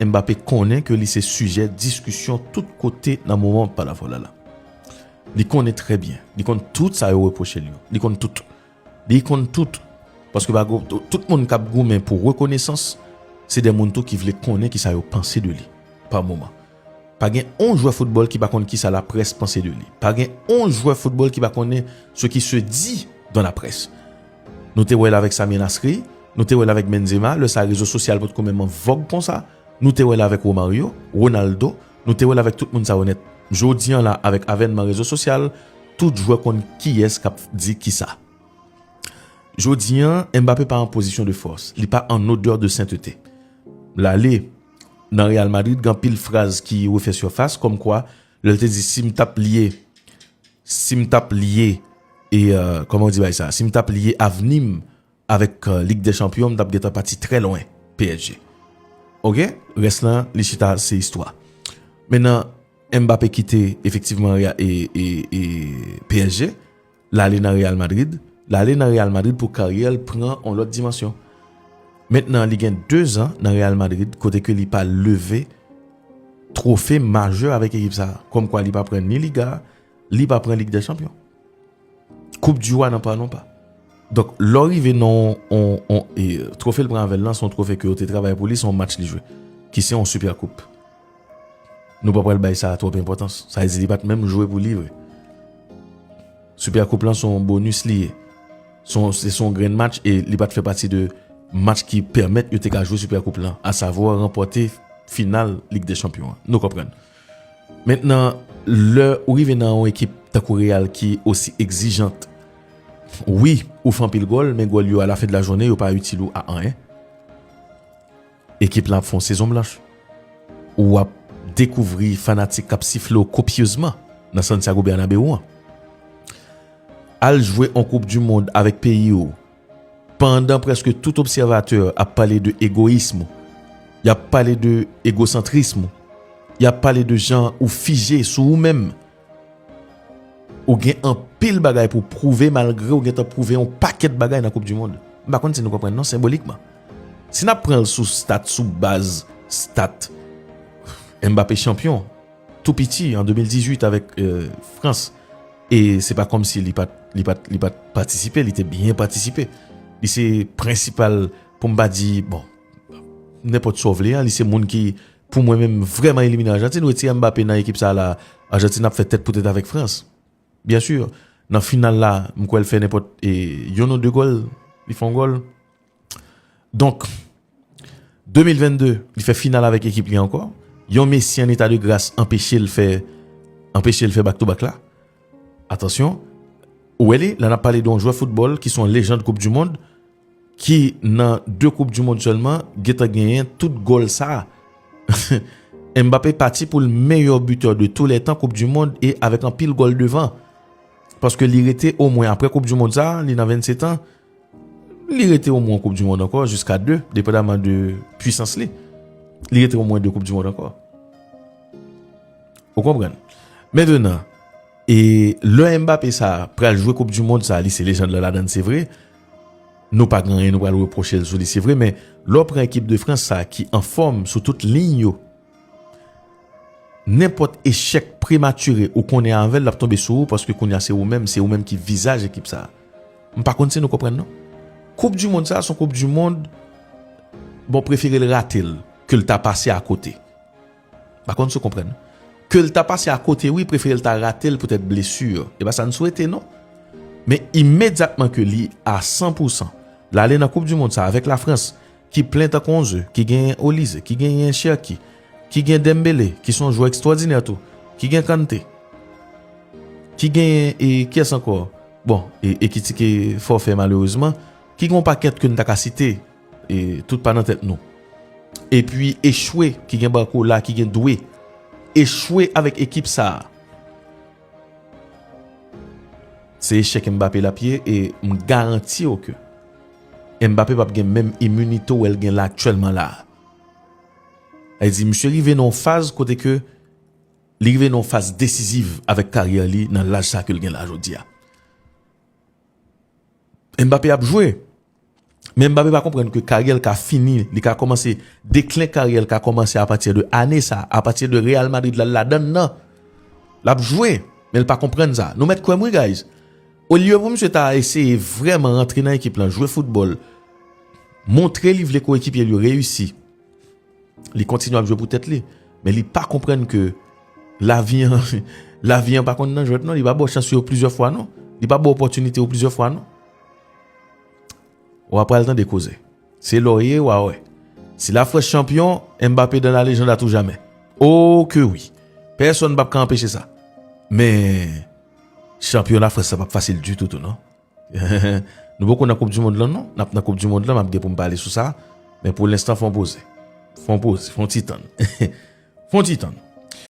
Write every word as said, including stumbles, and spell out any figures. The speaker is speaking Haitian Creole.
Mbappé konnen ke li se sijè diskisyon tout kote nan moman m ap pale avè w la la. Li konnen trè byen. Li konn tout sa yo repwoche l yo. Li konn tout. Li konn tout. Paske pa gwo, tout moun k ap goumen pou rekonesans, se de moun tou ki vle konnen kisa yo panse de li pa moman. Pa gen on jwè foutbòl ki pa konn kisa laprès panse de li. Pa gen on jwè foutbòl ki pa konnen ce qui se dit dans la presse. Nou te wè l avèk Samir Nasri, nou te wè l avèk Benzema, lè sa rezo sosyal potko menm an vòg konsa. Nou te wè l avèk Romario, Ronaldo, nou te wè l avèk tout moun sa yo nèt. Jodi an la, avèk avènman rezo sosyal, tout jwè konn kiyès k ap di kisa. Jodi an, Mbappé pa an pozisyon de fòs. Li pa an odè de sentete. L ale nan Real Madrid, gen anpil fraz ki refè sifas, kòmkwa, lè l te di, "Si m t ap lye, si m t ap lye, e, euh, kòman w di bagay sa? Si m t ap lye avni m avèk, euh, Lig dè Chanpyon, m t ap gentan pati trè lwen, P S G." Oke? Rès lan, li chita, se istwa. Mentnan, Mbappé kite efektivman Real, e, e, e P S G, l ale nan Real Madrid, l ale nan Real Madrid pou karyè l pran on lòt dimansyon. Mentnan, li gen de zan nan Real Madrid, kote ke li pa leve twofe majè avèk ekip sa a. Kòmkwa li pa pran ni Liga, li pa pran Lig dè Chanpyon. Koup di Wa nan pa non pa. Donk, lè w rive nan on, on, e, twofe l pran avè l lan, se yon twofe ke yo te travay pou li, se yon match li jwe, ki se yon Super Koup. Nou pa pral bay sa twòp enpòtans. Sa vle di li pa t menm jwe pou li vre. Super Koup lan se yon bonis li ye. Se yon, se, se yon grenn match e li pa t fè pati de match ki pèmèt yo te ka jwe Super Koup lan, asavwa ranpòte final Lig dè Chanpyon an. Nou konprann. Mentnan, lè ou rive nan yon ekip tankou Real ki osi egzijant, wi, ou fè anpil gòl, men gòl yo a la fen de la jounen, yo pa itil ou a anyen. Ekip lan ap fè yon sezon blanch. Ou ap dekouvri fanatik k ap sifle w kopyezman nan Santiago Bernabéu an. Al jwe yon Koup di Mond avèk peyi w, pandan prèske tout obsèvatè ap pale de egoyism, y ap pale de egosantrism, y ap pale de jan ou fije sou ou menm. Ou gen anpil bagay pou pwouve, malgre ou gentan pwouve yon pakèt bagay nan Koup di Mond. M pa konn si nou konprann non, senbolikman. Si n ap pran l sou stat, sou baz stat, Mbappé chanpyon, tou piti, an de mil dizuit avèk, euh, Frans. E se pa kòmsi li pa t, li pa t, li pa t patisipe, li te byen patisipe. Li se prensipal, pou m pa di, bon, nenpòt sa w vle an, li se moun ki, pou mwen menm, vrèman elimine Ajantin. Retire Mbappé nan ekip sa la, Ajantin ap fè tèt pou tèt avèk Frans. Byen si, nan final la, m kwè l fè nenpòt, e, youn ou de gòl, li fè yon gòl. Donk, de mil vennde, li fè final avèk ekip li ankò. Yon Messi an eta de gras anpeche l fè, anpeche l fè back to back la. Atansyon, ou wè li, la n ap pale de yon jwè foutbòl ki se yon lejand Koup di Mond, ki nan de Koup di Mond sèlman, gentan genyen tout gòl sa a. Mbappé pati pou l meilleur buteur de tous les temps Koup di Mond e avèk anpil gòl devan. Paske li rete omwen apre Koup di Mond sa a, li nan vennsetan, li rete omwen Koup di Mond ankò, jiska de, depandaman de pwisans li. Li rete omwen de Koup di Mond ankò. Ou konprann? Mentnan, e lè Mbappé sa a pral jwe Koup di Mond sa a, li se lejand lan ladann, se vre. Nou pa gen anyen nou pral repwoche l sou li, se vre, men lè w pran ekip de Frans sa a ki anfòm sou tout liy yo, nenpòt echèk prematire ou konnen avè l, l ap tonbe sou ou, paske kounye a se ou menm, se ou menm ki vizaj ekip sa a. M pa konn si nou konprann non. Koup di Mond sa a, se yon Koup di Mond, bon, prefere l rate l ke l ta pase akote. Pa konn si w konprann. Ke l ta pase akote, wi, prefere l ta rate l poutèt blesi. E pa sa n swete, non. Men imedyatman ke li a san pou san, l ale nan Koup di Mond sa avèk Lafrans, ki plen tankou yon ze, ki genyen Olise, ki genyen Cherki, ki gen Dembélé, ki se yon jwè ekstwòdinè tou, ki gen Kanté, ki genyen, e, kiyès ankò? Bon, e, Ekitike fòfè malerezman, ki gen yon pakèt ke n ta ka site, e, tout pa nan tèt nou. Epi Echwe, ki gen Barcola, ki gen Doué. Echwe avèk ekip sa a. Se echèk Mbappé l ap ye, e m garanti w ke Mbappé p ap gen menm iminite w wè l gen la aktyèlman la a. Sa vle di, misye rive nan yon faz kote ke li rive nan yon faz desiziv avèk karyè li nan laj sa ke l gen la jodi a. Mbappé ap jwe. Men Mbappé pa konprann ke karyè l ka fini, li ka kòmanse, deklen karyè l ka kòmanse apati de ane sa, apati de Real Madrid la, l ladann nan. L ap jwe, men l pa konprann sa. Nou mèt kwè m wi, guys. Olye pou misye ta eseye vrèman rantre nan ekip lan, jwe foutbòl, montre li vle koekipye l yo reyisi, li kontinye ap jwe pou tèt li. Men li pa konprann ke lavi an, lavi an pa konn nan jwèt non. Li pa ba w chans yo plizyè fwa non. Li pa ba w opòtinite yo plizyè fwa non. W a pral tande koze. Se lè w ye, w a wè. Si Lafrans chanpyon, Mbappé dans la légende à tout jamais. Oh ke wi. Pèsonn p ap ka anpeche sa. Men, chanpyon Lafrans sa p ap fasil ditou tou non. Nou poko nan koup di mond lan non. N ap nan koup di mond lan, m ap gen pou m pale sou sa. Men pou lenstan, fon poze. Fon poze, fon ti tann. Fon ti tann.